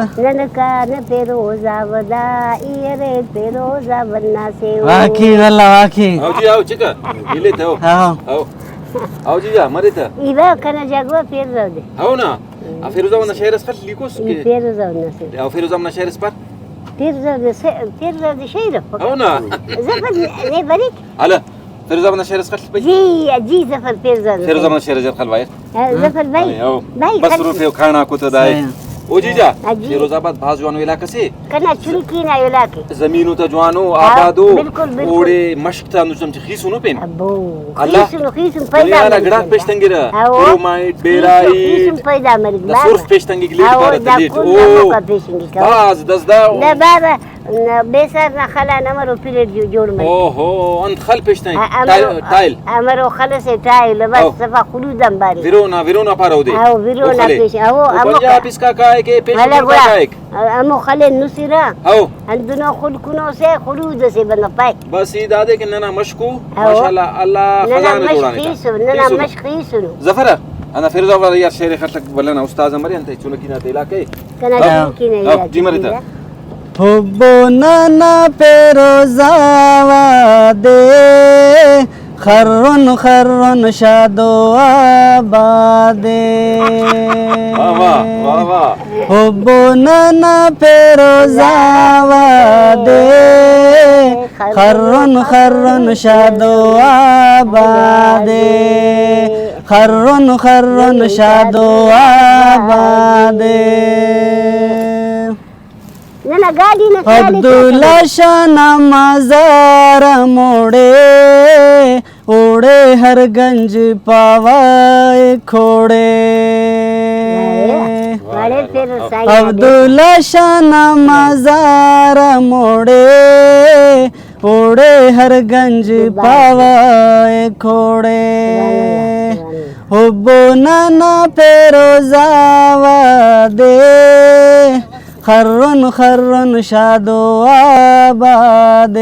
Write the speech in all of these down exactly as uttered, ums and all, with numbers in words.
نن کان پیروز آباد آ، ای ارے پیروز آباد نا سے او۔ واقعی واللہ، واقعی۔ آؤ جی، آؤ چکا، ملے تھے، آؤ۔ ہاں۔ آؤ۔ آؤ جی جا، مرے تھے۔ ای با کنا جاگہ پیروز آباد۔ ہاؤ نا۔ آ، فیروز آباد نا شعر اس خل لیکوس ای کہ؟ پیروز آباد نا سے۔ آؤ، فیروز آباد نا شعر اس پر۔ پیروز آباد سے، پیروز آباد شعر۔ ہاؤ نا۔ زبر نے بریک۔ ہلا۔ فیروز آباد نا شعر اس خل بھائی۔ جی، جی، ظفر فیروز آباد۔ فیروز آباد نا شعر اس خل بھائی۔ ہاں، ظفر بھائی۔ ہاں، او۔ بھائی، بس خل۔ روپے کھانا کو تو دائے۔ صحیح۔ او جی جا، جی۔ فیروز آباد بھاز جوانو علاقہ سے۔ کنا چنکی نا علاقہ۔ زمین تا جوانو، ہاں، آبادو۔ بالکل، بالکل۔ اوڑے مشک تا نو چمچہ خیسونو پین۔ ابو، اللہ۔ خیسونو، خیسون دنیا پیدا نا مریک گڑاک پیش تنگرہ۔ ہاؤ۔ کرومائٹ، خیسون، بیرائی۔ خیسون پیدا مریک، دا بابا۔ سرخ پیش تنگک، لیٹ ہاؤ، پارہ دا تلیٹ۔ کل او۔ ہموکا پیشنگک، ہاؤ۔ بھاز دزدا۔ دا بابا، ن-، بیسار نا خلا نا مرو پلیٹ جو-، جوڑ مریک۔ اوہو، انت خل پیش تنگک؟ آ، امرو، ٹائل، ٹائل۔ امرو خل سے ٹائل، بس ہاؤ۔ صفا خلود آن بارے۔ ورونا، ورونا پارہ اودے۔ ہاؤ، ورونا خلے۔ پیش، ہاؤ، او ہموکا۔ پنجاب اسکا کائک، پیش ہموکا گڑا۔ کائک۔ ہمو خلے نسرہ۔ ہاؤ۔ ہندنو خلکنو سے خلود سے بندغ پائے۔ بس ای دادے کہ ننا مشکو، ہاؤ۔ ماشاءاللہ، اللہ ننا خزانہ مشک جوڑانے تا۔ خیسو، ننا خیسو۔ مشک خیسونو۔ ظفر، انا فیروز آباد یار شعر خلک ولنا استاد مرے انت چنکی نا علاقہ۔ کنا ہاؤ۔ چنکی نا ہاؤ، علاقہ جی مرے تا۔ جی۔ حب ننا پیروز آباد ءِ، خرن خرن شاد و آباد ءِ۔ واہ واہ، واہ واہ۔ حب ننا پیروز آباد ءِ، خرن خرن شاد و آباد ءِ، خرن خرن شاد و آباد ءِ۔ ننا گاڈی نا خیال ءِ عبداللہ تخنہ۔ شاہ نا مزار ہموڑے، اوڑے ہر گنج پاوہ ءِ کھوڑے۔ واہ، واہ، واہ، واہ۔ عبداللہ شاہ نا مزار ہموڑے، اوڑے ہر گنج پاوہ ءِ کھوڑے۔ حب ننا پیروز آباد ءِ، خرن خرن شاد و آباد ءِ۔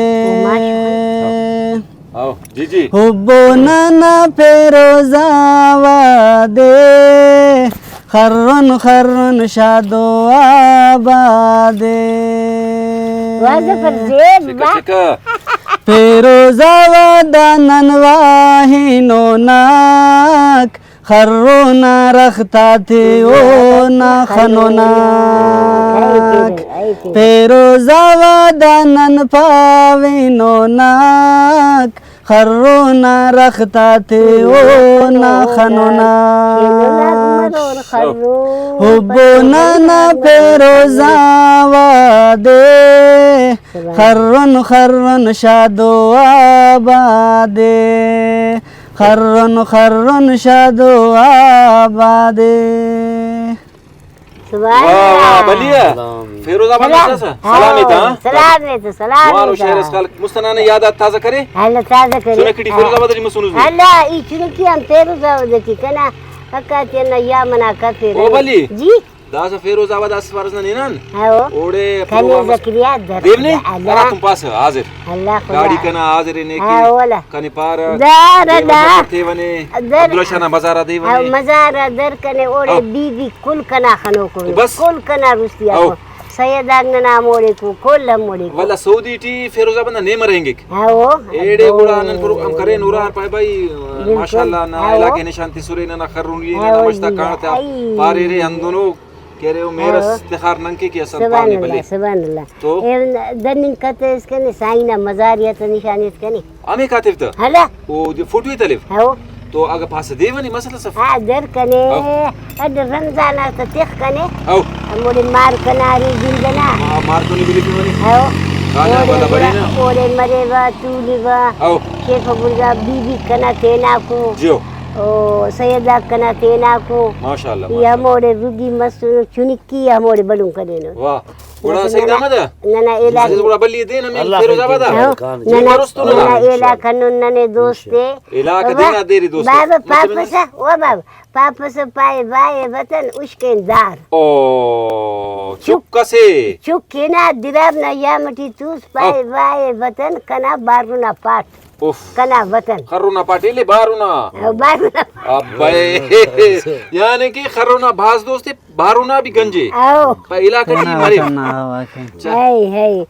آؤ، جی، جی۔ حب ننا پیروز آباد ءِ، خرن خرن شاد و آباد ءِ۔ واہ، ظفر زیب، چکا، واہ۔ چکا۔ پیروز آباد آ نن واہینو ناک، خرون آ رخت آتے اونا خنوناک۔ پیروز آباد آ نن پاوینو ناک، خرون آ رخت آتے اونا خنوناک۔ حب ننا پیروز آباد ءِ، خرن خرن شاد و آباد ءِ۔ خرن خرن شاد و آباد ءِ۔ سبحان واہ، واہ، اللہ۔ بھلی ءِ۔ سلام۔ فیروز آباد سلام۔ نا سلام ایتا، ہاں؟ سلام ایتا، سلام جوان و ایتا۔ شعر اس خلک۔ مستنا نے یاد آت تازہ کرے؟ اللہ تازہ کرے۔ چنکی ٹی فیروز آباد ٹی مسنوس نے؟ اللہ، ای چنکی ہم فیروز آباد ٹی کنا، حقا تینا یا منا کفر۔ او بھلی۔ جی۔ داسہ فیروز آباد آ سفارس نا ننان۔ ہاؤ۔ اوڑے کنے پروگرام اس زکریا در دیو نے، اللہ۔ ہراتم پاسہ حاضر۔ اللہ خدا۔ گاڑی کنا حاضر نے کہ ہاؤ، اللہ۔ کنے پارہ، در دیوہ اللہ۔ زکر تیوہ نے، در۔ عبداللہ شاہ نا مزارا دیوہ ہاؤ، نے۔ مزارا در کنے اوڑے ہاؤ۔ بی بی کل کنا خنوکو۔ بس۔ کل کنا رستی ہاؤ۔ آکو۔ سید آک ننا ہموڑے کو، کل ہموڑے کو۔ ولدا سعودی ٹی فیروز آباد نا نیمہ رہینگک۔ ہاؤ۔ ایڑے گڑا نن پروگرام کرین ہرا پائے بھائی، بالکل۔ ماشاءاللہ نا ہاؤ۔ علاقہ نشان تسرے، ننا خرونی، ننا ہاؤ مش تا جی، کانڑ تیا ہائی۔ پاریرے ہندنو کہ ارے او مہر اس ہاں۔ تخار ننکے کہ اسل سبحان پانے اللہ، بلے۔ سبحان اللہ۔ تو؟ اے دننگ کتس کنے سائیں نا مزار یا تو نشان ایت کنے۔ ہمے کاتو تہ؟ ہلا۔ او دے فوٹو ءِ تلو؟ ہاؤ۔ تو اگہ پاسہ دیوہ نے مسئلہ سف۔ ہاں، در کنے۔ ہاؤ۔ اڈ رمضان آ تہ تخ کنے۔ ہاؤ۔ ہموڑے مار کنا ارے جند ئنا۔ ہاں، مار کنے ملک نے۔ ہاؤ۔ کانا اوڑے والا بڑے نا۔ اوڑے مریوہ، تولیوہ۔ ہاؤ۔ شیف گلزار بی بی کنا تیناکو۔ جیو۔ او سید آک کنا تیناکو۔ ماشاءاللہ، ای ماشاءاللہ۔ ہموڑے رودی مسنو، چنک کی ہموڑے بلن کنینو۔ واہ۔ گڑا بس سعید ننا، احمد، ننا علاقہ۔ عزیز گڑا بلی دین ہمیں اللہ فیروز خیر آباد آ۔ کن، ہاں، کن۔ ننا، مروستو ننا ننا۔ علاقہ نن ننے دوست اے۔ علاقہ واہ، دینا دیری دوست اے۔ بابا پاپسا، واہ بابا، پاپسا پائے بائے وطن اشکین دار۔ او، چک۔ چک اسے۔ چک کینا دراب نا یام ٹی توس پائے او۔ بائے وطن کنا بارو نا پاٹ۔ اف۔ کنا وطن۔ خرو نا پاٹ ایلے بارو نا۔ او بارو نا۔ ابے۔ یعنی کہ خرو نا بھاز دوست ءِ، بارو نا بھی گنجے۔ او۔ پہ علاقہ ٹی اونا مرے۔ وطن نا، او، واقعی۔ چا۔ ہائے، ہائے۔